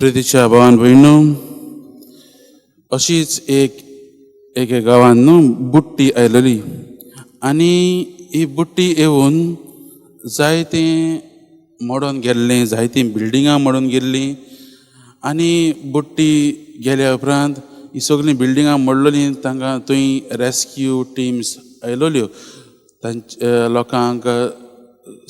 प्रितीच्या भावान भयणो, अशीच एक एके गांवान न्हू बुट्टी आयलेली आनी ही बुट्टी येवन जायतीं मोडोन गेल्लीं, जायतीं बिल्डिंगां मोडून गेल्लीं. आनी बुट्टी गेल्या उपरांत ही सगळीं बिल्डिंगां मोडलेलीं. तांकां थंय रेस्क्यू टिम्स आयलेल्यो तांचे लोकांक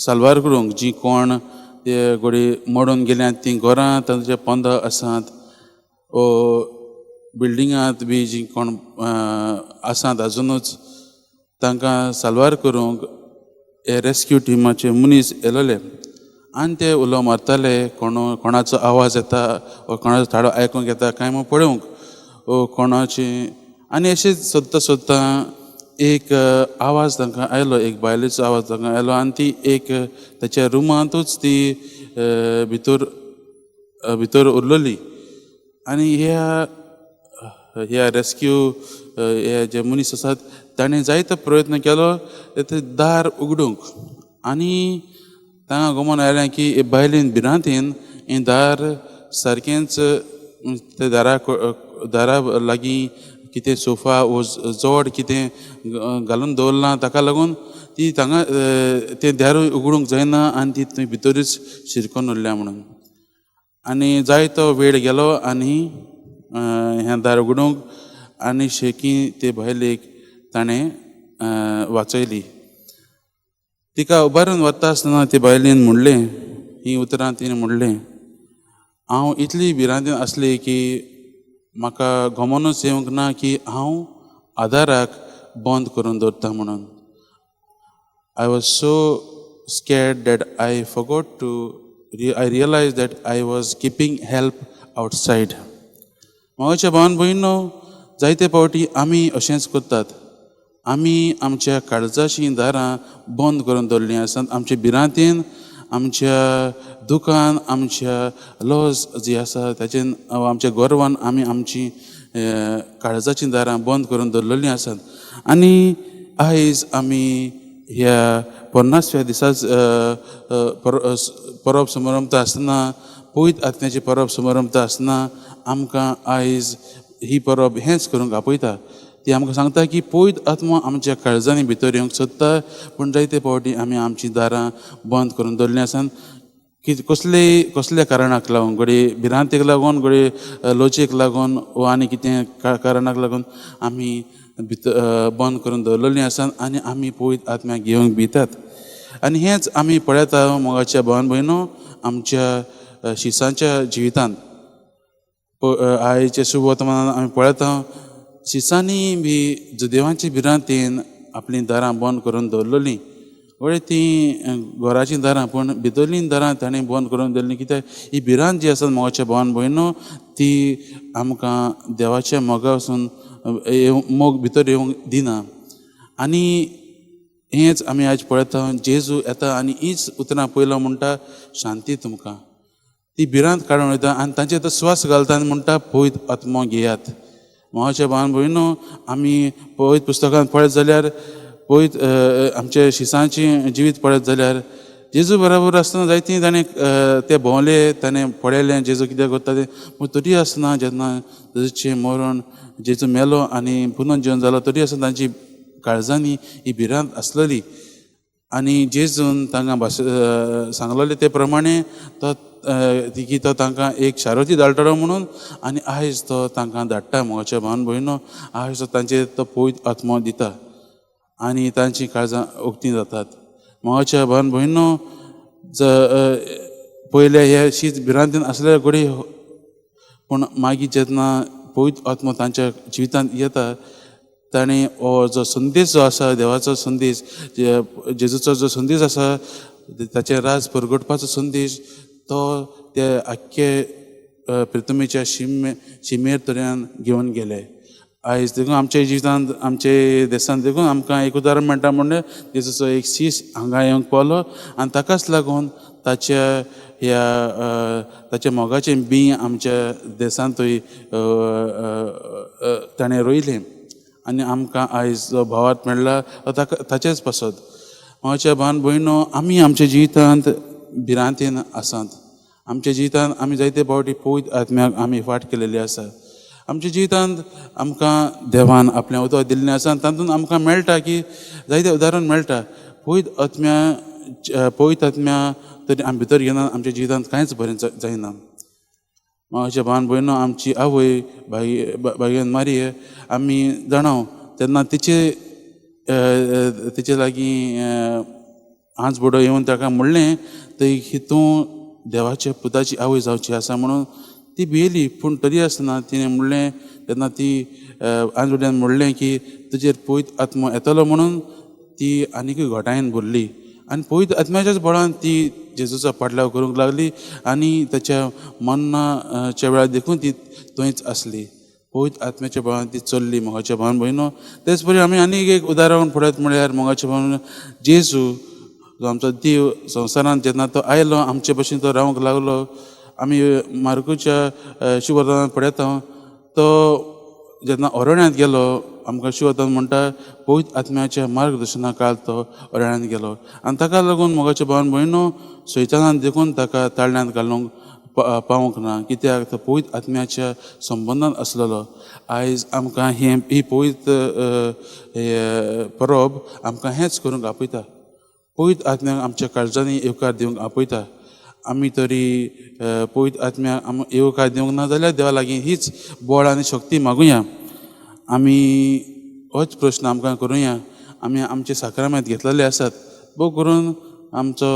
साल्वार करूंक, जीं कोण ते घोडये मोडून गेल्यात तीं घरां तांचे पोंदा आसात ओ बिल्डिंगांत बी जीं कोण आसात आजुनूच, तांकां साल्वार करूंक हे रेस्क्यू टिमाचे मनीस येयलेले. आनी ते उलो मारताले, कोण कोणाचो आवाज येता वो कोणाचो ताळो आयकूंक येता काय म्हूण पळोवंक वो कोणाची. आनी अशेंच सोदता सोदता एक आवाज तांकां आयलो, एक बायलेचो आवाज तांकां आयलो. आनी ती एक ताच्या रुमांतूच ती भितर भितर उरलेली. आनी ह्या ह्या रेस्क्यू हे जे मनीस आसात ताणें जायतो प्रयत्न केलो ते दार उगडूंक. आनी तांकां गमोन आयलें की हे बायलेन भिरांतेन हें दार सारकेंच ते दारा दारा लागीं कितें सोफा वो जोड कितें घालून दवरलां, ताका लागून ती तांगा तें दारूय उगडूंक जायना आनी ती थंय भितरूच शिरकोन उरल्या म्हणून. आनी जायतो वेळ गेलो आनी हें दार उगडूंक आनी शेकी ते बायलेक ताणें वाचयली. तिका उबारून वता आसतना ते बायलेन म्हणलें, हीं उतरां तिणें म्हणलें, हांव इतली भिरांतेन आसली की म्हाका गमनूच येवंक ना की हांव आदाराक बंद करून दवरता म्हणून. I was so scared that I forgot to I realize that I was keeping help outside. मोगाच्या भावान भयणो, जायते फावटी आमी अशेंच करतात. आमी आमच्या काळजाचीं दारां बंद करून दवरलीं आसात आमच्या भिरांतेन, आमच्या दुखान, आमच्या लज जी आसा ताचेन, आमच्या गर्वान आमी आमची काळजाचीं दारां बंद करून दवरलेलीं आसात. आनी आयज आमी ह्या 50व्या दिसाच परब समारंभता आसतना, पवित्र आत्म्याची परब समारंभता आसतना, आमकां आयज ही परब हेंच करूंक आपयता. ती आमकां सांगता की पवित्र आत्मा आमच्या काळजांनी भितर येवंक सोदता, पूण जायते फावटी आमी आमचीं दारां बंद करून दवरलीं आसात की कसलेय कसल्या कारणाक लागून, घडये भिरांतेक लागून, घडये लजेक लागून वा आनी कितें कारणाक लागून आमी भितर बंद करून दवरलेलीं आसात आनी आमी पवित्र आत्म्याक घेवंक भितात. आनी हेंच आमी पळयता मोगाच्या भावान भयणो आमच्या शिसांच्या जिवितांत. आयच्या शुभवर्तमानान आमी पळयता, शिसांनी बी जुदेवांची भिरांतेन आपलीं दारां बंद करून दवरलेलीं. घडये तीं घराचीं दारां, पूण भितरलीं दारां ताणें बंद करून दवरलीं, कित्याक ही भिरांत जी आसा मोगाच्या भावान भयणो, ती आमकां देवाच्या मोगा वचून मोग भितर येवंक दिना. आनी हेंच आमी आयज पळयता, जेजू येता आनी हीच उतरां पयलो म्हणटा, शांती तुमकां. ती भिरांत काडून वयता आनी तांचेर तो स्वास घालता आनी म्हणटा, पवित्र आत्मो घेयात. मोगाच्या भावान भयणो, आमी पवित्र पुस्तकांत पळयत जाल्यार, पवित्र आमच्या शिसांचें जिवीत पळयत जाल्यार, जेजू बराबर आसतना जायतीं ताणें ते भोंवले, ताणें पळयलें जेजू कितें करता तें. पूण तरी आसतना जेन्ना जेजूचें मरण, जेजू मेलो आनी पुनर्जिवन जालो, तरी आसतना तांची काळजांनी ही भिरांत आसलेली. आनी जेजून तांकां भास सांगलेलें ते प्रमाणे तो की तो तांकां एक शारोती धाडटलो म्हणून. आनी आयज तो तांकां धाडटा. मोगाच्या भावान भयणो, आयज तो तांचेर तो पवित्र आत्मो दिता आनी तांचीं काळजां उक्तीं जातात. मोगाच्या भावान भयणो, पयले हे शीत भिरांतेन आसले घडये, पूण मागीर जेन्ना पवित्र आत्मो तांच्या जिवितांत येता, ताणें हो जो संदेश जो आसा, देवाचो संदेश, जेजूचो जो संदेश आसा, ताचें राज परगटपाचो संदेश, तो ते आख्खे प्रितमेच्या शिमे शिमेर तरेन घेवन गेले. आयज देखून आमच्या जिवितांत, आमचे देशांत देखून आमकां एक उदाहरण मेळटा, म्हणजे जेजूचो एक शीस हांगा येवंक पावलो आनी ताकाच लागून ताच्या ह्या ताच्या मोगाचें बीं आमच्या देशांतूय ताणें रोयलें आनी आमकां आयज जो भावार्थ मेळ्ळा तो ताका ताचेच पासत. म्हज्या भावान भयणो, आमी आमच्या जिवितांत भिरांतेन आसात. आमच्या जिवितांत आमी जायते फावटी पवित्र आत्म्याक आमी फाट केलेली आसा. आमच्या जिवितांत आमकां देवान आपलें उदक दिल्लें आसा आनी तातूंत आमकां मेळटा की जायते उदाहरण मेळटा. पवित्र आत्म्या पवित्र आत्म्या तरी आमी भितर घेना आमच्या जिवितांत कांयच बरें जायना. म्हज्या भावान भयणो, आमची आवय भाग्यान मारये आमी जाणाव तेन्ना तिचे तिचे लागीं आंज बुडो येवन ताका म्हणलें थंय ही तूं देवाच्या पुताची आवय जावची आसा म्हणून. ती भियेली, पूण तरी आसतना तिणें म्हणलें, तेन्ना ती आंज बुड्यान म्हणलें की तुजेर पवित्र आत्मो येतलो म्हणून ती आनीकूय घटायेन भरली आनी पवित्र आत्म्याच्याच बळान ती जेजूचो पाटलाव करूंक लागली आनी ताच्या मरणाच्या वेळार देखून ती थंयच आसली. पवित्र आत्म्याच्या बळान ती चल्ली. मोगाच्या भावान भयणो, तेच परी आमी आनीक एक उदाहरण पळयत म्हळ्यार मोगाच्या भावान जेजू जो आमचो देव संवसारांत जेन्ना तो आयलो आमचे भशेन तो रावंक लागलो. आमी मार्कूच्या शिवदान पळयता तो जेन्ना अरण्यांत गेलो, आमकां शिवदान म्हणटा पवित्र आत्म्याच्या मार्गदर्शना काल तो अरण्यांत गेलो आनी ताका लागून मोगाच्या भावान भयणो सैतानान देखून ताका ताळ्यांत घालूंक पावूंक ना, कित्याक तो पवित्र आत्म्याच्या संबंदान आसलेलो. आयज आमकां हें ही पवित्र परब आमकां हेंच करूंक आपयता. पवित्र आत्म्याक आमच्या काळजांनी येवकार दिवंक आपयता. आमी तरी पवित्र आत्म्याक आम येवकार दिवंक ना जाल्यार देवा लागीं हीच बळ आनी शक्ती मागुया. आमी होच प्रश्न आमकां करुया. आमी आमचे साक्रामेंत घेतलेले आसात, भोव करून आमचो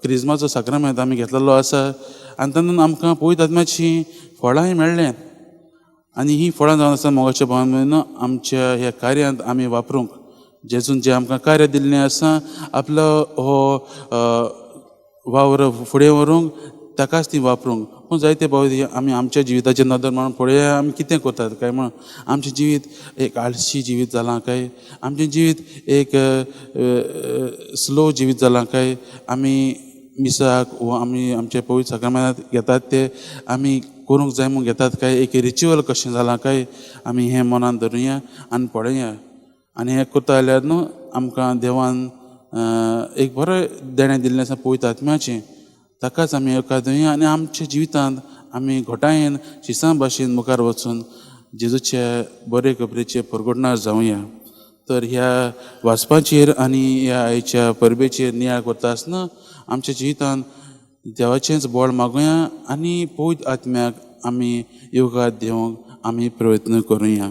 क्रिज्माचो साक्रामेंत आमी घेतलेलो आसा आनी तातूंत आमकां पवित्र आत्म्याची फळांय मेळ्ळ्यांत आनी ही फळां जावन आसा मोगाच्या भावान आमच्या ह्या कार्यांत आमी वापरूंक जेजून जें आमकां कार्य दिल्लें आसा आपलो हो वावर फुडें व्हरूंक ताकाच ती वापरूंक. पूण जायते फावटी आमी आमच्या जिविताचेर नदर मारून पळोवया आमी कितें करतात काय म्हणून. आमचें जिवीत एक आळशी जिवीत जालां काय, आमचें जिवीत एक स्लो जिवीत जालां काय, आमी मिसाक वो आमी आमच्या पवित्र साक्रामेंताक घेतात ते आमी करूंक जाय म्हूण घेतात काय, एक रिच्युअल कशें जालां काय, आमी हें मनान धरुया आनी पळोवया. आनी हें करता जाल्यार न्हू आमकां देवान एक बरें देणें दिल्लें आसा पवित्र आत्म्याचें, ताकाच आमी येवकार दिवया आनी आमच्या जिवितांत आमी घोटायेन शिसां भाशेन मुखार वचून जेजूचे बरे खबरेचे परगटणार जावया. तर ह्या वाचपाचेर आनी ह्या आयच्या परबेचेर नियाळ करता आसतना आमच्या जिवितांत देवाचेंच बळ मागुया आनी पवित्र आत्म्याक आमी येवकार दिवंक आमी प्रयत्न करुया.